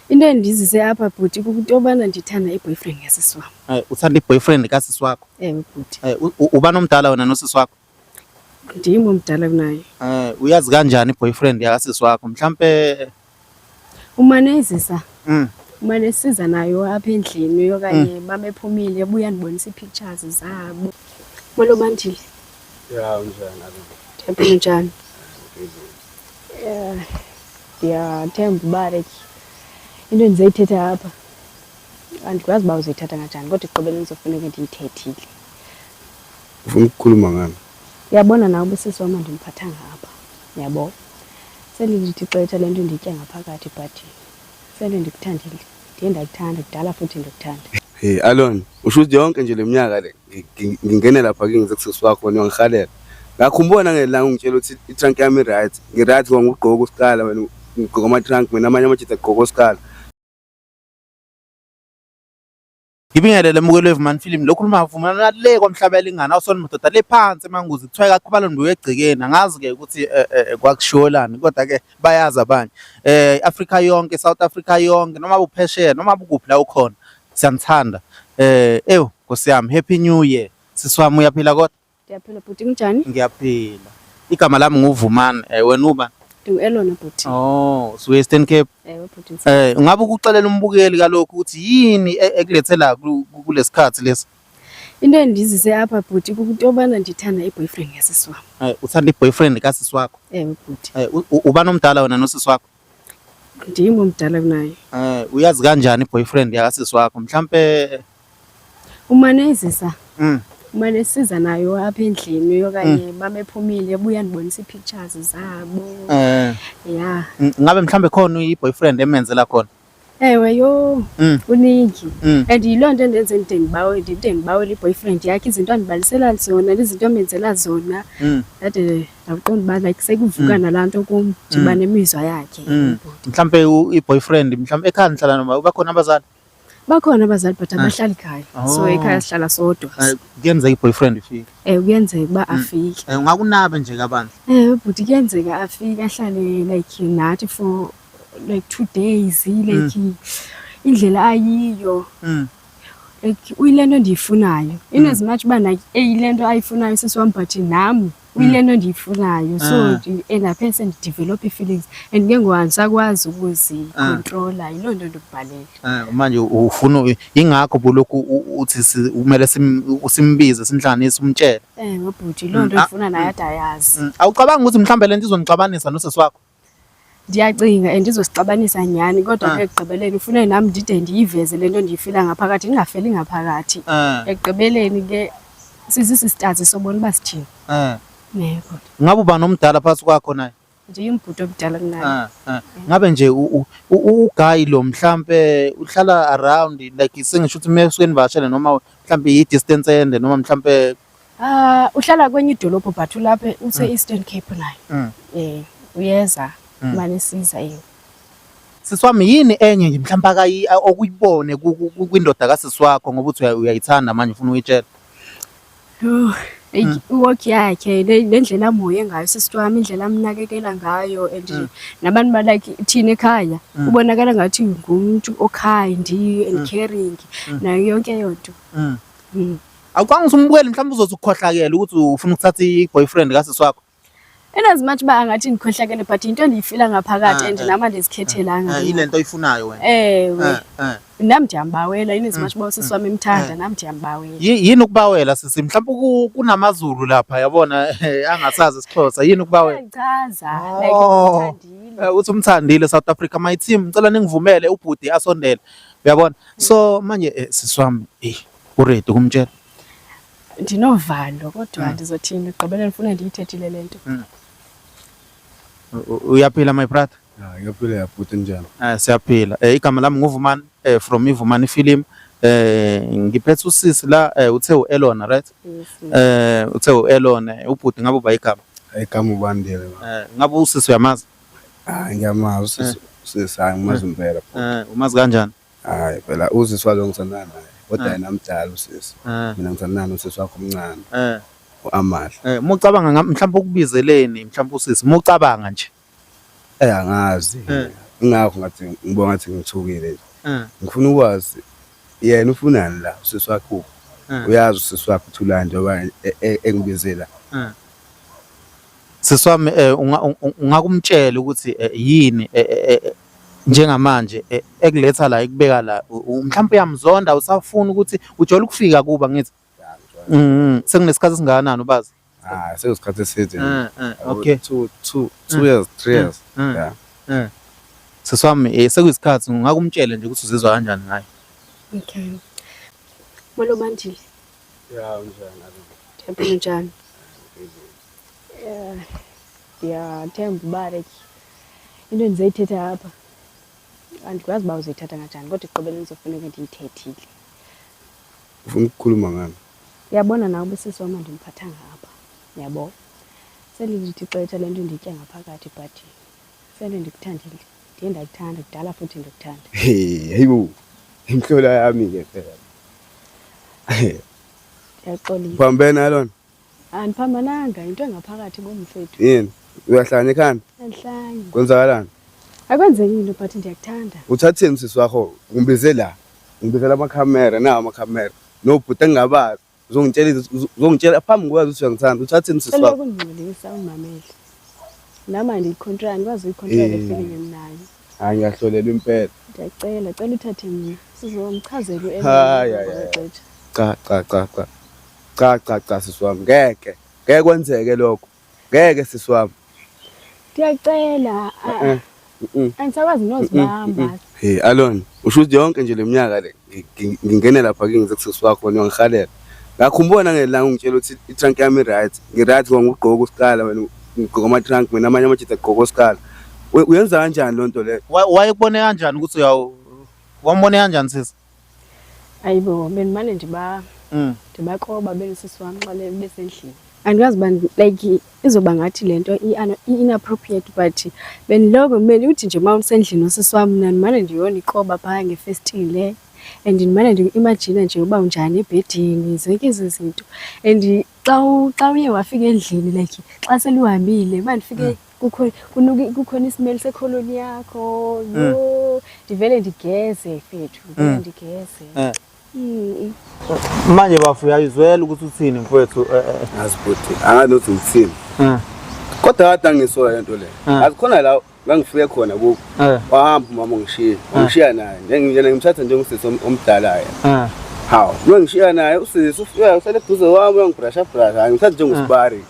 Into endizise apha bhuti kukuthi yobana ndithanda i-boyfriend kasisi wam. Uthanda i-boyfriend kasisi wakho? Ewe bhuti. Ubani omdala wena nosisi wakho? Ndim omdala kunaye. Uyazi kanjani i-boyfriend yakasisi wakho? Mhlampe Umane ezisa. Umane esiza nayo apha endlini okanye babephumile ebuya andibonisa ii-pictures zabo. Molo Bandile. Ya, unjani? Ndiyaphila, njani? Yeah. Ndiyathemba uba like into endizoyithetha apha andikwazi uba uzoyithatha kanjani, kodwa ekugqibeleni kuzofuneka ndiyithethile. Ufuna ukukhuluma ngani? Uyabona nawe uba usisi wam andimphathanga apha, uyabo. Sele ndithi ixetsha le nto nditya ngaphakathi, but sele ndikuthandile. Ndiye ndakuthanda kudala futhi ndikuthanda. Hey Alon, usho ukuthi yonke nje le minyaka le ngingene lapha ke ngize kusisi wakho, wena uyangihalela. Ngakhumbula ngelanga ungitshela ukuthi i-trunk yami i-right. Ngi-right ngoba ngugqoka usikala, wena ugqoka ama-trunk, mina amanye amajita agqoka usikala. Ngibingelele mbukeli weVumani Film. Lokhu khuluma le kwamhlaba elingana awusona madoda le phansi emanguzi kuthiwa kakhubalo nduye egcekeni. Angazi ke ukuthi kwakushiwolani, kodwa ke bayazi abanye. Africa yonke, South Africa yonke, noma uphesheya noma ukuphi la ukhona, siyanithanda. Ew Nkosi yami, Happy New Year. Sisi wami, uyaphila kodwa? Ndiyaphila bhuti, kunjani? Ngiyaphila. Igama lami nguVumani. Wena uba? Ndingu-Elona bhuti. Oh, so Western Cape. Ewe bhuti. Ungabe ukuxelela umbukeli kalokhu ukuthi yini ekulethela kulesikhathi lesi? Into endizise apha bhuti kukuthi yobana ndithanda i-boyfriend kasisi wam. Uthanda i-boyfriend kasisi wakho? Ewe bhuti. Ubani omdala wena nosisi wakho? Ndim omdala kunaye. Uyazi kanjani i-boyfriend yakasisi wakho? Mhlampe Umane ezisa. Umane esiza nayo apha endlini okanye babephumile ebuya andibonisa ii-pictures zabo. Ya. Ngabe mhlambe khona i-boyfriend emenzela khona? Ewe yho, kuningi. And yiloo nto endenze ndide ndibawe, ndide ndibawele i-boyfriend yakhe, izinto andibalisela zona, izinto amenzela zona. Ndade ndaqonda uba like sekuvuka nalaa nto kum, ndiba nemizwa yakhe. Mhlampe i-boyfriend, mhlampe ekhaya nihlala noma bakhona abazali? Bakhona abazali but abahlali ekhaya. So ekhaya sihlala sodwa. Kuyenzeka i-boyfriend ifike? Kuyenzeka uba afike. Ungakunabe nje kabanzi? Ewe bhuti, kuyenzeka afike ahlale like nathi for like 2 days, like indlela ayiyo. Like uyile nto endiyifunayo. In as much uba like eyile nto ayifunayo sisi wam, but nam uyile nto endiyifunayo. So end-uphe sendidevelopha ii-feelings and ke ngoku andisakwazi ukuzikhontrola, yiloo nto ndikubhalele. Manje ufuna, ingakho bulokhu uthi kumele simbize, simhlanganise, umtshele. Ewe bhuti, yiloo nto ndifuna naye ade ayazi. Awucabangi ukuthi mhlambe le nto izonixabanisa nosisi wakho? Ndiyacinga and izosixabanisa nyhani, kodwa ke ekugqibeleni ufune nam ndide ndiyiveze le nto ndiyifila ngaphakathi, ndingafeli ngaphakathi. Ekugqibeleni ke sizii-sisters, sobona uba sithini. Yebo. Ngabe ubani omdala phakathi kwakho naye? Ndiyimbhuti omdala kunaye. Ngabe nje uguy lo mhlampe uhlala around, like sengisho ukuthi uma nivakashele, noma mhlampe i-distance ende, noma mhlampe Ah, uhlala kwenye idolophu but ulapha use-Eastern Cape naye. Uyeza mane siza yena. Sisi wami, yini enye nje mhlawumbe akayi okuyibone kwindoda kasisi wakho, ngoba uthi uyayithanda manje, ufuna ukuyitshela? Yho, eyi, iwork yakhe le ndlela amhoye ngayo sisi wami, indlela amnakekela ngayo and nabantu ba like thina ekhaya ubonakala ngathi ngumuntu o-kind and caring nayo yonke eyo nto. Awucanga ukuthi umbukeli mhlawumbe uzothi ukukhohlakela ukuthi ufuna ukuthatha i-boyfriend kasisi wakho? In as much uba angathi ndikhohlakele, but yinto endiyifila ngaphakathi and nam andizikhethelanga. Yile nto oyifunayo wena. Ewe. Nam ndiyambawela in as much uba usisi wam emthanda, nam ndiyambawela. Yini ukubawela, sisi? Mhlawumbe kunamaZulu lapha, yabona, angasazi isiXhosa. Yini ukubawela? Uyayichaza like umthandile. Uthi umthandile. South Africa, my team, ngicela ningivumele ubhuti asondele. Uyabona? So manje sisi wami, uready ukumtshela? Ndinovalo, kodwa ndizothini, ekugqibeleni funa ndiyithethile le nto. Uyaphila my brother? Ya, ngiyaphila ya bhuti, njani? Siyaphila. Igama lami nguVumani from iVumani Film. Ngiphethe usisi la, uthe uElona, right? Yes. Uthe uElona, ubhuti ngabe uba igama? Igama uBandile. Ngabe usisi uyamazi? Hayi, ngiyamazi usisi, usisi hayi, ngimazi impela bhuti. Umazi kanjani? Hayi phela usisi walo ngithandana naye, kodwa yena mdala usisi. Mina ngithandana nosisi wakho omncane. U-Amahle. Mucabanga mhlawumbe ukubizeleni mhlawumbe usisi, mucabanga nje. Angazi. Ingakho ngathi ngibona ngathi ngithukile nje. Ngifuna ukwazi yena ufunani la usisi wakhe uphi? Uyazi usisi wakhe uthi ulana njengoba engibize la. Sisi wami ungakumtshela ukuthi yini njengamanje ekuletha la ikubeka la, mhlawumbe uyamzonda, usafuna ukuthi ujole ukufika kuba ngithi sekunesikhathi esingakanani ubazi? Ah, sekusikhathi eside. Okay. 2 years, 3 years. Yeah. Sisi wami, sekuyisikhathi ungakumtshela nje ukuthi uzizwa kanjani ngayo. Okay. Molo Bandile. Ya, unjani? Ndiyaphila, njani? Ndiyathemba uba like into endizoyithetha apha andikwazi uba uzoyithatha kanjani, kodwa ekugqibeleni kuzofuneka ndiyithethile. Ufuna ukukhuluma ngani? Uyabona nawe uba usisi wam andimphathanga apha, uyabo. Selithi ixesha le nto nditya ngaphakathi, but sele ndikuthandile. Ndiye ndakuthanda kudala futhi ndikuthanda. Hey, hayibo. Imhlola yami ke phela. Ndiyaxolisa. Uphambene nalona? Andiphambananga, into engaphakathi bomfethu. Yini? Uyahlanya ekhanda? Andihlanyi. Kwenzakalani? Akwenzeki into, but ndiyakuthanda. Uthatheni sisi wakho? Ngibize la. Ngibizela amakhamera, nawo amakhamera. Nobhuti engingabazi. Uzongitshela phambi kwazi ukuthi uyangithanda. Uthatheni sisi Cela wakho? ukungingcolisa ungimamele. Nami andiyicontrol, andikwazi uyicontrol le feeling endinayo. Hayi, ngiyahlolela impela. Ndiyacela, cela uthathe mna. Sizomchazela Hayi, hayi, hayi. u-xesha. Cha, cha, cha, cha. Cha, cha, cha sisi wami. Ngeke. Ngeke kwenzeke lokho. Ngeke sisi wami. Ndiyacela. Andisakwazi nozibamba. Hey Alon, usho ukuthi yonke nje leminyaka le ngingene lapha ke ngize kusisi wakho wena uyangihalela. Ngakhumbula ngelanga ungitshela ukuthi i-trunk yami i-right. Ngi-right ngoba ngugqoka usikala wena ugqoka ama-trunk, mina amanye amajita agqoka usikala. Uyenza kanjani loo nto leyo? Wayekubone kanjani ukuthi wambone kanjani sisi? Ayibo, bendimane ndibakroba benosisi wam xa besendlini. Andikwazi uba like izoba ngathi le nto i-inappropriate, but bendiloko uthi nje uma usendlini nosisi wam mna ndimane ndiyona ikroba phaa ngefestile and ndimane ndiimajina nje uba unjani ebhedini, zonke ezo zinto. And xa uye wafika endlini, like xa seluhambile, uba ndifike kukhona isimeli sekholoni yakho, yho, ndivele ndigeze fethu, ndivele ndigeze. Manje bafu, uyayizwela ukuthi uthini mfowethu? Ngazi bhuti, angazi ukuthi ngithini. Kodwa kade angisola lento le. Azikhona la ngangifike khona kuko. Wahamba umama ungishiya. Ungishiya naye. Njengena ngimthatha njengosisi omdala yena. Hawu, ngishiya naye usisi ufika usele eduze kwami uyangibrasha brasha. Hayi, ngithatha njengosibari.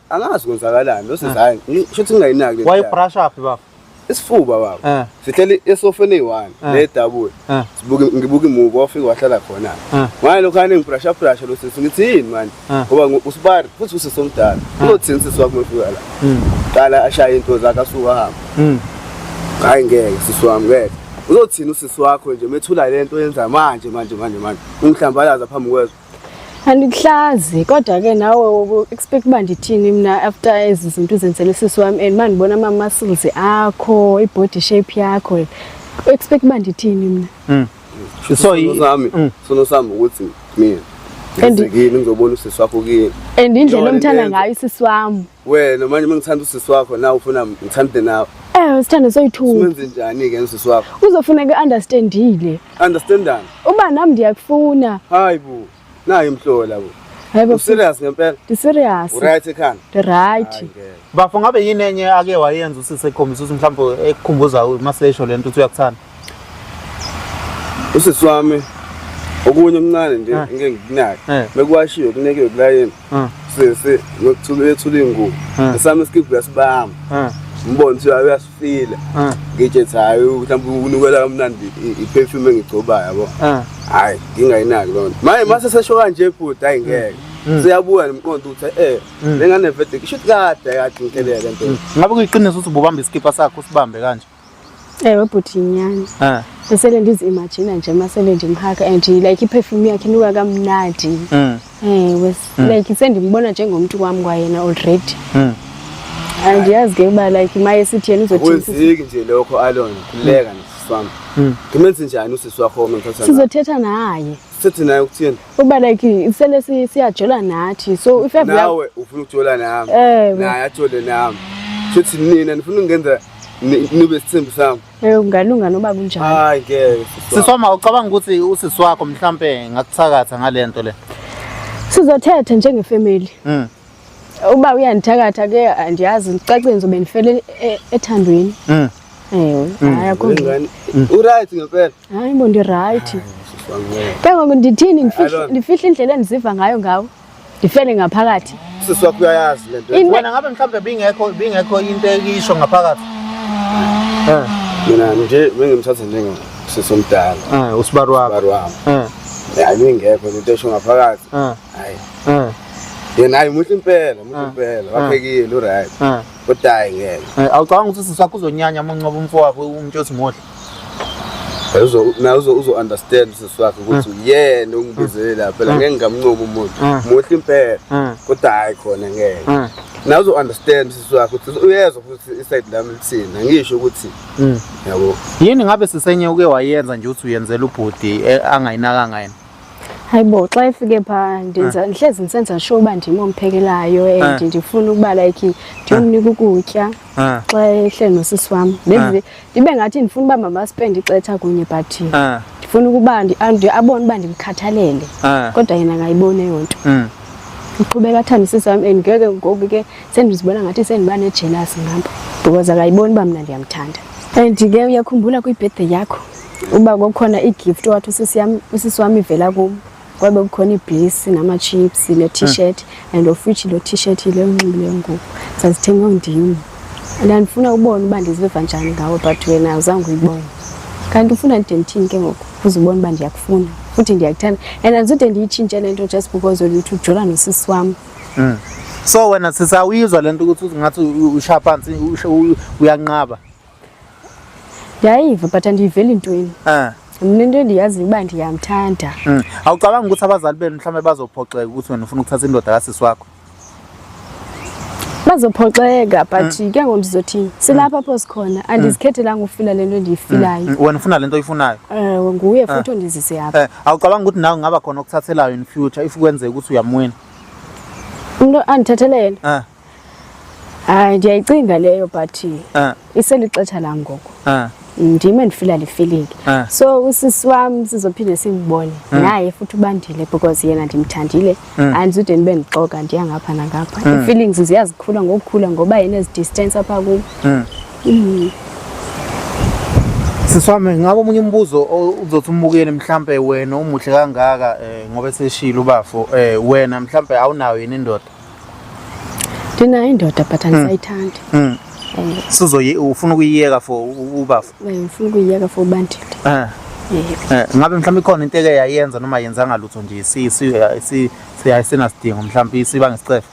Angazi kwenzakalani lo sisi, hayi, shuthi ngingayinaki le. Wayebrasha phi bafu? Isifuba baba. Sihleli esofeni eyi-1 le double. Sibuke ngibuka imuvi, wafika wahlala khona. Manje lokho ane ngibrasha brasha lo sisi, ngithi yini manje? Ngoba usibari futhi usisi omdala. Uzothini sisi wakho mefika la? Qala ashaye into zakhe asuka ahamba. Hayi ngeke sisi wami, ngeke. Uzothini usisi wakho nje methula lento oyenza manje manje manje manje. Ungihlambalaza phambi kwezwe. Andikuhlazi, kodwa ke nawe expect uba ndithini mna after ezi zinto uzenzele sisi wami, and manje ndibona ama-muscles akho, i-body shape yakho, expect uba ndithini mna? So Sono sami ukuthi mina ngizekini ngizobona usisi wakho kini. And indlela omthanda ngayo usisi wami. Wena manje mengithanda usisi wakho nawe ufuna ngithande nawe. Sithanda soyi-two. Simenze njani ke usisi wakho? Uzofuneka understandile. Understandani? Uba nami ndiyakufuna. Hayi bo. Nayi imhlola bo. Hayi bo. Userious ngempela? Ndi-serious. Uright ekhanda? Ndi-right. Bafo, ngabe yini enye ake wayenza usisi ekhombisa ukuthi mhlawumbe ekukhumbuza masesho lento ukuthi uyakuthanda? Usisi wami okunye omncane nje ngeke ngikunake. Bekuwashiwe kunekiwe kulayini. Sisi ngokuthula ethula ingubo. Esami isikibhu uyasibamba. Ngibona ukuthi uyasifila. Ngitshe hayi mhlawumbe unukela kamnandi i-perfume engigcobayo yabo. Hayi ngingayinaki loo nto. Manje mase sesho kanje futhi hayi ngeke. Siyabuya nomqondo ukuthi lengane vele kusho ukuthi kade kade ngihlelela lento. Ngabe kuyiqiniso ukuthi ububamba iskipa sakho usibambe kanje? Ewe bhuti, inyani. Besele ndizi-imagine nje masele ndimhaka and like i-perfume yakhe inuka kamnandi. Ewe, like sendimbona njengomuntu wami kwayena already. Andiyazi ke uba like maye sithi yena uzothini. Akwenzeki nje lokho Alon, khululeka nje sisi wami. Ngimenze njani usisi wakho uma ngithatha naye? Sizothetha naye. Sithethe naye ukuthini? Uba like sele siyajola nathi. So if ever nawe ufuna ukujola nami, Ewe. naye ajole nami. Shuthi nina nifuna ukungenza Nibe isithembu sami. Eh ungalunga noba kunjani. Hayi ngeke. Sisi wami awucabanga ukuthi usisi wakho mhlampe ngakuthakatha ngalento le. Sizothetha njengefamily. Uba uyandithakatha ke andiyazi ngicacile ngizobe ndifele ethandweni. Ewe, hayi akho. Ngane uright ngempela. Hayi bo ndi right. Sisi wami ngeke. Ke ngoku ndithini ndifihle Alona. ndifihle indlela endiziva ngayo ngawe. Ndifele ngaphakathi. Sisi wakho uyayazi lento. Wena ngabe mhlampe bingekho into ekisho ngaphakathi. Mina nje bengimthatha njengo sisi omdala. Usibari wakho. Usibari wami. Hayi bengekho lento esho ngaphakathi. Hayi. Yena hayi muhle impela, muhle impela. Waphekile uright. Kodwa hayi ngeke. Awucabanga ukuthi sisi wakho uzonyanya uma unqoba umfowabo umtsho uthi muhle. Uzo na uzo uzo understand sisi wakhe ukuthi yena ongibizele lapha phela ngeke ngamncoma umuntu. Muhle impela. Kodwa hayi khona ngeke. Na uzo understand sisi wakhe ukuthi uyezwa futhi iside lami lithini. Angisho ukuthi yabo. Yini ngabe sisenye uke wayenza nje uthi uyenzela ubhuti angayinakanga yena? Hayibo xa efike pha ndenza ndihlezi ndisenza sure uba ndim omphekelayo and ndifuna ukuba like ndiyomnika ukutya xa ehleli nosisi wam. Ndibe ngathi ndifuna uba mabasipende ixesha kunye but ndifuna ukuba abone uba ndimkhathalele. Kodwa yena akayiboni eyo nto. Uqhubeka athande usisi wam and ngeke ngoku ke sendizibona ngathi sendiba ne-jealous ngapha because akayiboni uba mna ndiyamthanda. And ke uyakhumbula kwi-birthday yakho uba kwakukhona i-gift owathi usisi wam ivela kum. Kwabe kukhona iibhisi nama-chips ne-t-shirt and of which lo t-shirt yile unxibileyo ngoku zazithengwe ndim. And andifuna ubone uba ndiziva njani ngawe but wena awuzange uyibone. Kanti ufuna ndide ndithini ke ngoku ukuze ubone uba ndiyakufuna futhi ndiyakuthanda and andizode ndiyitshintshe le nto just because uthi ujola nosisi wam. So wena sisawuyizwa le nto ukuthi ngathi ushaya phansi uyanqaba? Ndiyayiva but andiyiveli ntweni. Mna into endiyaziyo uba ndiyamthanda. Awucabangi ukuthi abazali benu mhlawumbe bazophoxeka ukuthi wena ufuna ukuthatha indoda kasisi wakho? Bazophoxeka but ke ngoku ndizothini? Silapha apho sikhona andizikhethelanga ufila le nto endiyifilayo. Wena ufuna le nto oyifunayo? Nguye futhi ondizise apha. Awucabangi ukuthi nawe ungaba khona okuthathelayo in future if kwenzeka ukuthi uyamwina? Umntu andithathele yena? Hayi ndiyayicinga leyo but iselixesha lam ngoku. Ndim endifila le feeling. So usisi wam sizophinde simbone naye futhi uBandile because yena ndimthandile. Andizude ndibe ndixoka ndiya ngapha nangapha. Ii-feelings ziyazikhula ngokukhula ngoba yena ezi-distance apha kum. Sisi wami ngabe omunye umbuzo uzothi umbukele mhlambe wena umuhle kangaka ngoba eseshilo ubafo wena mhlambe awunayo yini indoda? Ndinayo indoda but andisayithandi. Sizoyi ufuna ukuyiyeka for ubafo? Ngifuna ukuyiyeka for uBandile. Ngabe mhlawumbe ikhona into eke yayenza noma yenzanga lutho nje siyayisenasidingo mhlawumbe siba ngesicefe?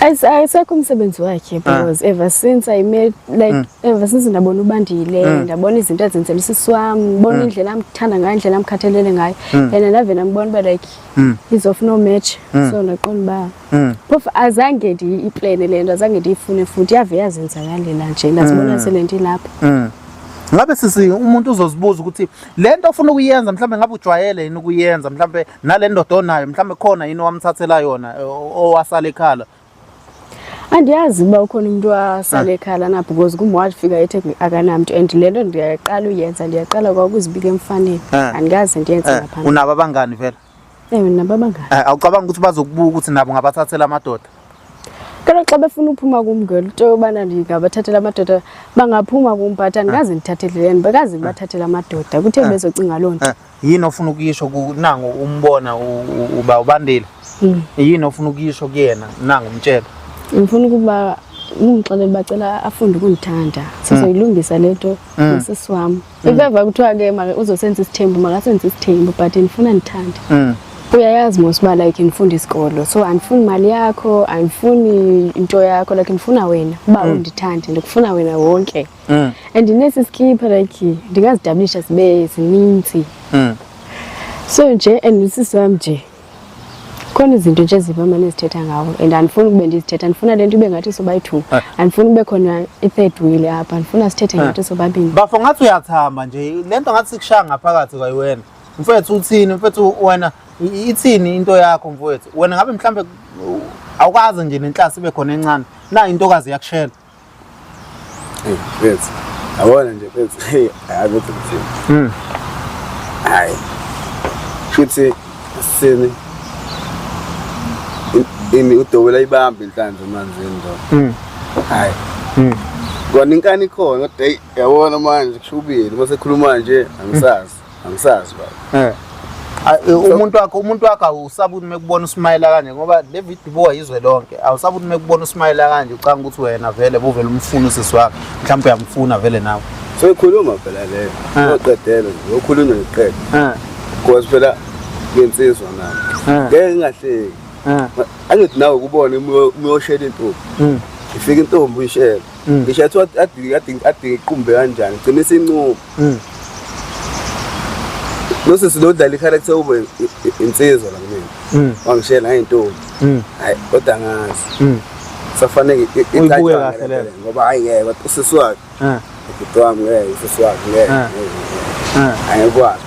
Ayisekho umsebenzi wakhe because ever since I met like ever since ndabona uBandile ndabona izinto azenzela usisi wami ngibona indlela amthanda ngayo indlela amkhathalele ngayo yena ndave ndambona uba like he's of no match so ndaqonda uba phofu azange ndiyiplane le nto azange ndiyifune futhi yave yazenzakalela nje ndazibona sele ndilapha. Ngabe sisi umuntu uzozibuza ukuthi le nto ofuna ukuyenza mhlawumbe ngabe ujwayele yini ukuyenza mhlawumbe nale ndoda onayo mhlawumbe khona yini owamthathela yona owasala ekhala? Andiyazi uba ukhona umuntu wasala ekhala na because kum wafika ethe akanamntu and le nto ndiyaqala uyenza ndiyaqala kwa ukuzibika emfaneni. Andikaze ndiyenze ngaphambili. Unabo abangani vele? Ewe, ndinabo abangani. Awucabangi ukuthi bazokubuka ukuthi nabo ngabathathela amadoda? Kaloku xa befuna uphuma kum ngento yobana ndingabathathela amadoda bangaphuma kum but andikaze ndithathele andikaze ndibathathele amadoda kuthe bezocinga loo nto. Yini ofuna ukuyisho nangu umbona uba uBandile? Yini ofuna ukuyisho kuyena nangu umtshela? Ngifuna ukuba ngimxelele bacela afunde ukundithanda. Sizoyilungisa le nto nosisi wami. If ever kuthiwa ke uzosenza isithembu makasenze isithembu but ndifuna ndithande. Uyayazi mos uba like ndifunda isikolo so andifuni mali yakho andifuni into yakho like ndifuna wena uba undithande ndikufuna wena wonke. And nesi skipper like ndingazidablisha zibe zininzi. So nje and usisi wam nje khona izinto nje ezivamane ezithetha ngawo and andifuni ukube ndizithetha ndifuna le nto ibe ngathi sobayi-two. Andifuni kube khona i-third wheel apha ndifuna sithethe ngathi sobabini. Bafo ngathi uyathamba nje le nto ngathi sikushaya ngaphakathi kwayiwena. Mfethu uthini mfethu wena ithini into yakho mfowethu? Wena ngabe mhlambe awukaze nje nenhlasi ibe khona encane. Na intokazi iyakushela. Hey, mfethu. Yabona nje mfethu. Hey, hayi mfethu ngithini. Hayi. Shuthi sini ini udobela ibambe inhlanzi emanzini ndoda. Hayi. Kona inkani ikhona kodwa hey yabona manje kushubile uma sekhuluma nje angisazi. Angisazi baba. Umuntu wakho awusabi ukuthi mekubona usmayila kanje, ngoba le video ibukwa izwe lonke. Awusabi ukuthi mekubona usmayila kanje ucanga ukuthi wena vele buvele umfuna usisi wakho, mhlawumbe uyamfuna vele nawe? Soyikhuluma phela leyo. Oqedela nje, okhulunywa ngiqede. Because phela ngensizwa nami. Ngeke ngingahleki. Angithi nawe kubona uyoshela intombi. Ifika intombi uyishela. Ngisho athi adinga adinga adinga iqumbe kanjani, gcina isincumo. Nosisi lo dlala i-character ube insizwa la kumina. Wangishela ngayintombi. Hayi kodwa angazi. Safanele Uyibuke kahle leyo. Ngoba hayi ngeke kodwa usisi wakhe. Ubhuti wami ngeke, usisi wakhe ngeke. Angikwazi.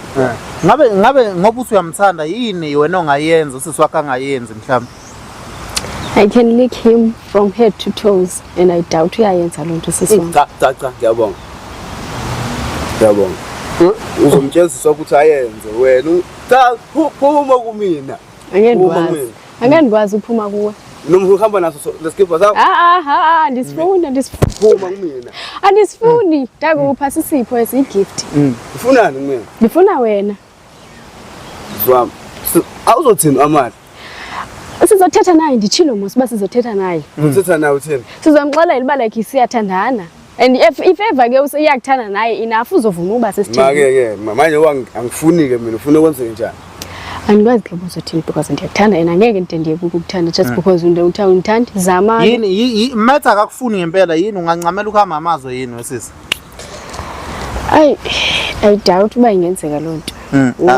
Ngabe ngoba uthi uyamthanda, yini wena ongayenza usisi wakho angayenzi mhlawumbe? I can lick him from head to toes and I doubt uyayenza loo nto sisi wami. Cha cha cha, ngiyabonga. Ngiyabonga. Uzomtshela usisi wakho ukuthi ayenze wena. Cha, phuma kumina. Angeke Phuma ndikwazi. kumina. Angeke ndikwazi uphuma kuwe. Noma uhamba naso lesikibha sakho. Ah ah ah, ndisifuna, ndisifuna. Phuma kumina. Andisifuni. Ndakupha sisipho esiyi-gift. Ufunani kumina? Ndifuna wena. Zwami. Awuzothini amali? Sizothetha naye, nditshilo mos uba sizothetha naye. Uthetha nawe uthini? Sizomxelela uba like siyathandana. And if ever ke useyakuthanda naye enough uzovuma uba sesithembile. Make ke manje angifuni ke mina, ufuna kwenzeke njani? Andikwazi ke uzothini because ndiyakuthanda and angeke ndide ndiye ukukuthanda just because into uthi awundithandi. Zama. Yini metha akakufuni ngempela, yini ungancamela ukuhamba amazwe yini wesisi? I doubt uba ingenzeka loo nto.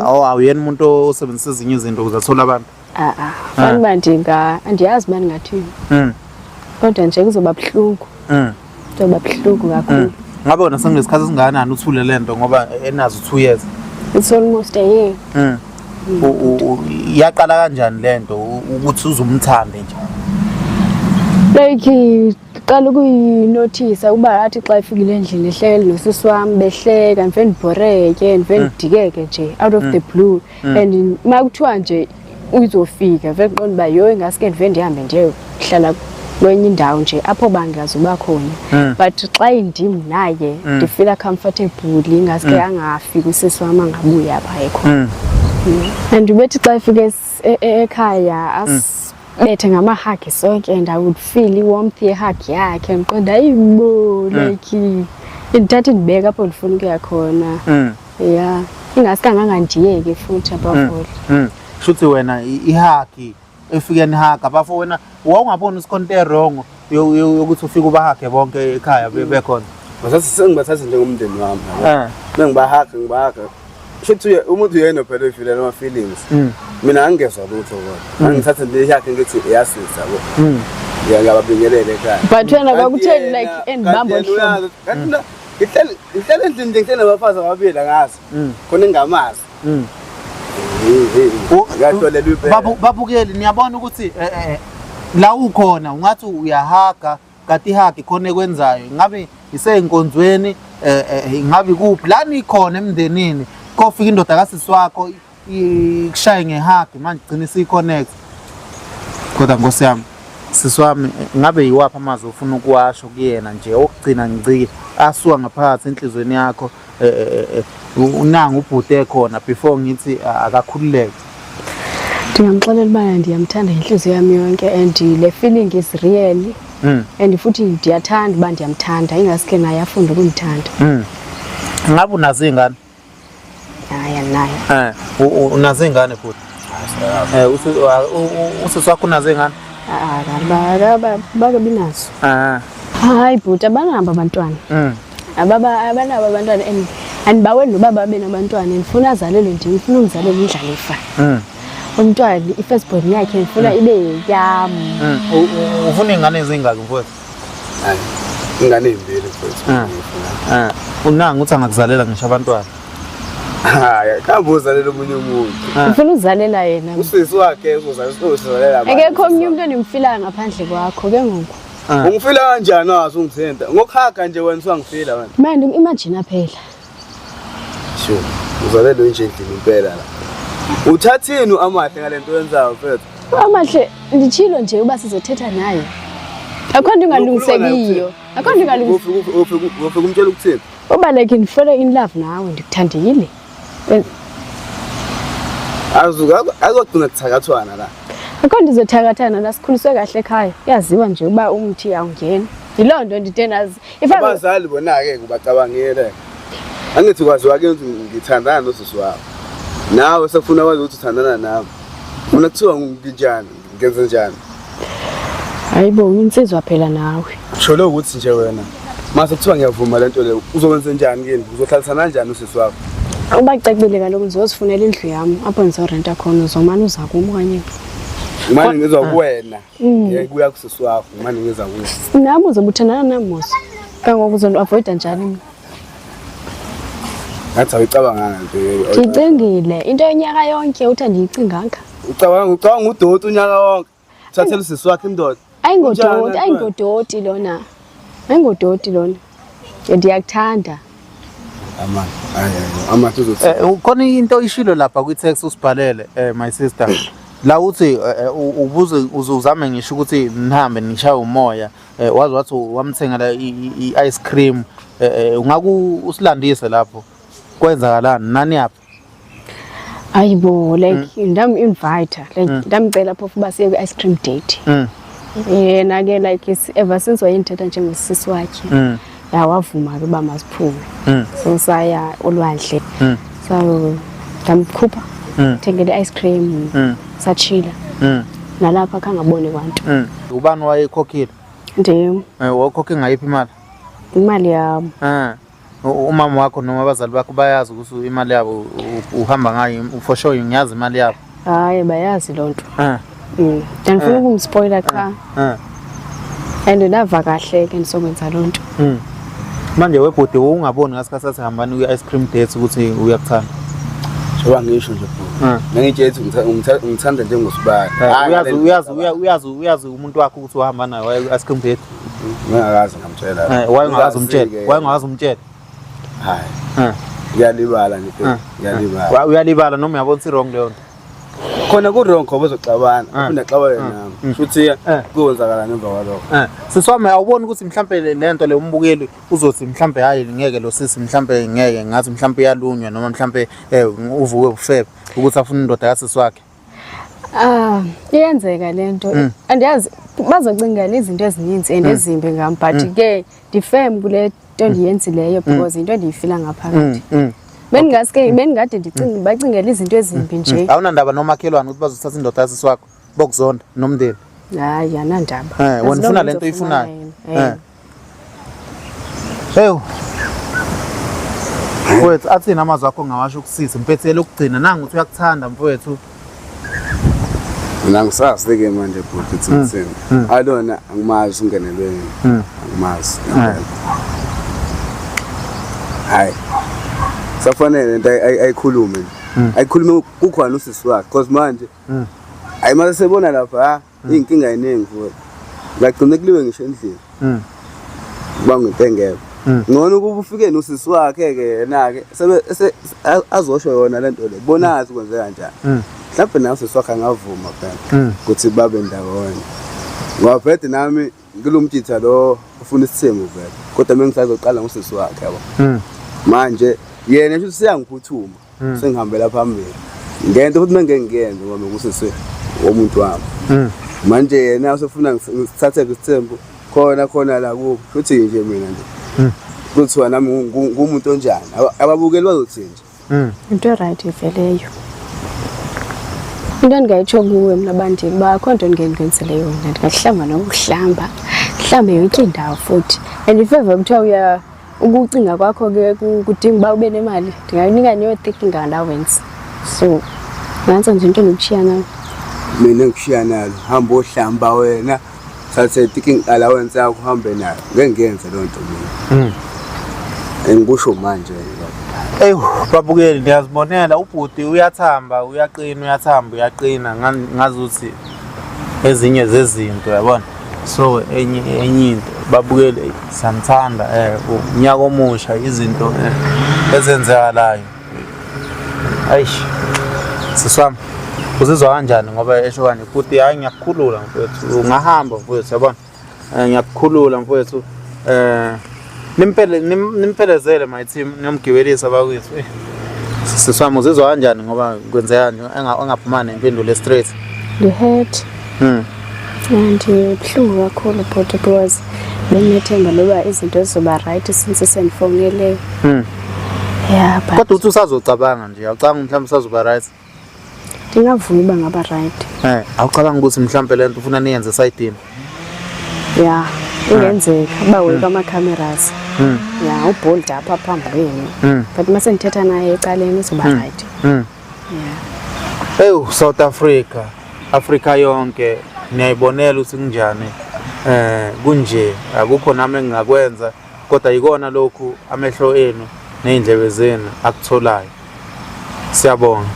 Oh, awuyena umuntu osebenzisa ezinye izinto ukuze athole abantu. Ah ah. Fana uba ndinga andiyazi uba ndingathini. Kodwa nje kuzoba buhlungu. Kuzoba buhlungu kakhulu. Ngabe wena sekunesikhathi esingakanani uthule lento, ngoba enazo 2 years? It's almost a year. Yaqala kanjani lento ukuthi uzumthande nje? Like qala ukuyinothisa uba athi xa efikile endlini ehlele nosisi wami behleka, ndive ndibhoreke, ndive ndidikeke nje out of the blue, and uma kuthiwa nje uzofika vele qonda uba yho, ingaske ndive ndihambe ndiyohlala kwenye indawo nje apho bangazuba khona. But xa indim naye ndifila comfortable, ingaske angafiki usisi wami angabuyi apha ekhona. And ubethi xa efika ekhaya asibethe ngama-hug sonke and I would feel i-warmth ye-hug yakhe, ndiqonda ayibo, like indithatha indibeka apho ndifuna ukuya khona. Ya, ingaske angangandiyeki futhi above all. Shuthi wena i-hug efike nihaga bafo, wena wawungaboni isikhonto e-wrong yokuthi ufike ubahuge bonke ekhaya bekhona? Bathatha sengibathatha njengomndeni wami. Mengibahaga ngibahaga. Shuthi umuntu uyena phela oyifilela ama feelings. Mina angingezwa lutho kodwa. Angithathe nje yakhe ngithi iyasisa yabo. Ngiyababingelela ekhaya. But wena Kanti kwakutheni like kanti endibamba yena olu hlobo? uyazi, kanti mina ngihleli endlini nje, ngihleli nabafazi ababili, angazi. Khona engingamazi. Ngiyatholela impela. Babukeli, niyabona ukuthi la ukhona ungathi uyahaga kanti i-hug khona ekwenzayo, ngabe iseyinkonzweni, ingabe kuphi la nikhona emndenini, kofika indoda kasisi wakho ikushaye nge-hug, manje gcina isiyi-connect. Kodwa nkosi yami, sisi wami, ngabe yiwaphi amazwi ofuna ukuwasho kuyena nje okugcina ngicike asuka ngaphakathi enhliziyweni yakho, unanga ubhuti ekhona before ngithi akakhululeke? Ndingamxelela uba ndiyamthanda ngentliziyo yami yonke and le feeling is real and futhi ndiyathanda uba ndiyamthanda, ingaske naye afunde ukundithanda. Ngabe unazo iy'ngane? Hayi, andinayo. Unazo iy'ngane futhi? Usisi wakho unazo iy'ngane? Bakabi nazo. Hayi bhuti, abanabo abantwana. Abanabo abantwana and andibaweli noba babe nabantwana. Ndifuna azalelwe ndim, ndifuna umzalela indlalifa. Umntwana, i-first born yakhe ndifuna ibe yam. Ufuna iy'ngane ezingaki, mfowethu? Hayi, ingane ey'mbili mfowethu. Unanga uthi angakuzalela ngisho abantwana? Hayi, kambe uzalela omunye umuntu. Ngifuna uzalela yena. Usisi wakhe uzozalela abantu. Akekho omnye umuntu endimfilayo ngaphandle kwakho ke ngoku. Ah. Ungifila kanjani wazi ungithinta? Ngokuhaga nje wena usangifila wena. Manje imagine phela. Sure. Uzalelwe nje endlini impela la. Uthathini amahle ngalento oyenzayo mfethu? Amahle nditshilo nje uba sizothetha naye. Akho nto ingalungisekiyo. Akho nto ingalungisekiyo. Ufike ufike umtshela ukuthini? Uba like ndifole in love nawe ndikuthandile. Azogcina kuthakathwana la. Akho nto izothakathana la sikhuliswe kahle ekhaya. Kuyaziwa nje uba umthi awungeni. Yiloo nto ndide nazi. If Abazali bona-ke kubacabangele. Angithi kwaziwa ke ukuthi ngithandana nosisi wakho. Nawe sekufuna wazi ukuthi uthandana nami. Funa kuthiwa nginjani, ngenze njani? Hayibo insizwa phela nawe. Sholo ukuthi nje wena mase kuthiwa ngiyavuma lento le uzokwenza njani kini? Uzohlalisana kanjani usisi wakho? Ubacebile kaloku ndizozifunela indlu yam apho ndizorenta khona uzomane uza kum okanye Manje ngizwa kuwena. Ngiyekuya kusisi wakho, manje ngiza kuwe. Nami uzobe uthandana nami mos. Kangoku uzondiavoida njani mna? Ngathi awuyicabanganga nto leyo. Ndiyicingile into yonyaka yonke uthi andiyicinganga. Ucabanga udoti unyaka wonke. Uthathela usisi wakhe indoda. Ayingodoti, ayingodoti lona. Ayingodoti lona. Ndiyakuthanda. Amani. Hayi hayi. Amani uzothi. Khona into oyishilo lapha kwi-text usibhalele my sister. La uthi ubuze uzame ngisho ukuthi nihambe nishaye umoya waze wathi wamthengela i-ice cream ungaku usilandise lapho kwenzakalani nani yaphi? Hayibo like ndam-invite like ndamcela phofu uba siye kwi-ice cream date. Yena ke like ever since wayendithatha njengosisi wakhe. Ya wavuma ke uba masiphume. So saya olwandle. So ndamkhupha. Thengele i-ice cream. Satshila. Nalapha khange abone kwanto. Ubani wayekhokhile? Ndim. Wakhokhe ngayiphi imali? Imali yam. Umama wakho noma abazali bakho bayazi ukuthi imali yabo uhamba ngayo, for sure ngiyazi imali yabo. Hayi bayazi loo nto. Ndandifuna ukumspoila qha. And ndava kahle ke ndisokwenza loo nto. Manje webhuti ungaboni ngasikhathi sathi hambani kwi-ice cream date ukuthi uyakuthanda? Njengoba ngisho nje bhuti. Ngangitshela ukuthi ungithanda njengosibani. Uyazi umuntu wakho ukuthi uhamba naye waye kwi-ice cream date? Ngingakaze ngamtshela. Wayengakaze umtshela. Wayengakaze umtshela. Hayi. Ngiyalibala nje. Ngiyalibala. Uyalibala noma uyabona ukuthi wrong leyo nto? Khona ku wrong ngoba uzoxabana, uphinde axabane nami. Futhi kuyonzakala ngemva kwalokho. Sisi wami awuboni ukuthi mhlambe lento le umbukeli uzothi mhlambe hayi ngeke lo sisi mhlambe ngeke ngathi mhlambe uyalunywa noma mhlambe uvuke ubufebe ukuthi afune indoda kasisi wakhe. Iyenzeka lento. Andiyazi bazocingela izinto ezininzi and ezimbi ngam but ke ndifem kule nto ndiyenzileyo because into endiyifila ngaphakathi. Bendingaske bendingade ndicinge bacingela izinto ezimbi nje. Awunandaba nomakhelwane ukuthi bazothatha indoda kasisi wakho bokuzonda nomndeni? Hayi anandaba. Wena ufuna lento oyifunayo. Hey. Mfowethu athini amazwi akho ngawasho kusisi mfethu elokugcina nangu uthi uyakuthanda mfowethu. Mina ngisazi ke manje bhuti uthi uthini. Alona angimazi ungenelwe. Angimazi. Hayi. Safanele into ayikhulume. Ayikhulume kukhona usisi wakhe because manje hayi mase sebona lapha inkinga iningi futhi. Ngagcina kuliwe ngisho endlini. Kuba ngento engekho. Ngcono ukuba ufike nosisi wakhe ke yena ke sebe azosho yona lento le. Bonazi kwenzeka kanjani. Mhlawumbe nawe usisi wakhe angavuma phela ukuthi babe ndawonye. Ngoba vele nami ngilomjitha lo ufuna isithembu vele. Kodwa mengisazoqala ngosisi wakhe yabo. Manje yena nje usiyangiphuthuma. Sengihambela phambili. Ngento futhi mengeke ngiyenze ngoba ngusisi womuntu wami. Manje yena usefuna ngisithathe isithembu khona khona la kubo. Futhi nje mina nje. Kuthiwa nami ngumuntu onjani? Ababukeli bazothi nje. Into right iveleyo. Into endingayitsho kuwe mna bandini uba akho nto ndingendenzele yona, ndingahlamba nokuhlamba, ndihlambe yonke indawo futhi. And if ever kuthiwa uya ukucinga kwakho ke kudinga uba ube nemali, ndingakunika neyo-thinking allowance. So nantso nje into endikutshiya nayo. Mina engikushiya nalo, hamba ohlamba wena, thathe i-thinking allowance yakho uhambe nayo. Ngeke ngiyenze leyo nto mina. Engikusho manje. Ewu babukeli ndiyazibonela ubhuti uyathamba uyaqina uyathamba uyaqina ngazuthi ezinye zezinto yabona. So enye enye into babukele sanithanda unyaka omusha izinto ezenzekalayo. Ayish. Siswami uzizwa kanjani ngoba esho kanje futhi hayi ngiyakukhulula mfowethu ungahamba mfowethu yabona. Ngiyakukhulula mfowethu. Nimpele nimpelezele my team niyomgibelisa bakwethu. Siswami uzizwa kanjani ngoba kwenzeka nje engaphuma nempendulo straight. Ndi-hurt. Ndibuhlungu kakhulu bhuti because benginethemba loba izinto zizoba right since sendifowunele. Yeah, but Kodwa uthi usazocabanga nje, awucabanga mhlawumbe usazoba right. Ndingavuya uba ngaba right. Awucabanga ukuthi mhlawumbe lento ufuna niyenze esayidini. Yeah, ingenzeka uba weka ama-cameras. Yeah, ubold apha phambi kwenu. But mase ndithetha naye ecaleni uzoba right. Yeah. Ewu South Africa, Africa yonke niyayibonela ukuthi kunjani. Kunje akukho nami engingakwenza kodwa yikona lokhu amehlo enu nezindlebe zenu akutholayo. Siyabonga.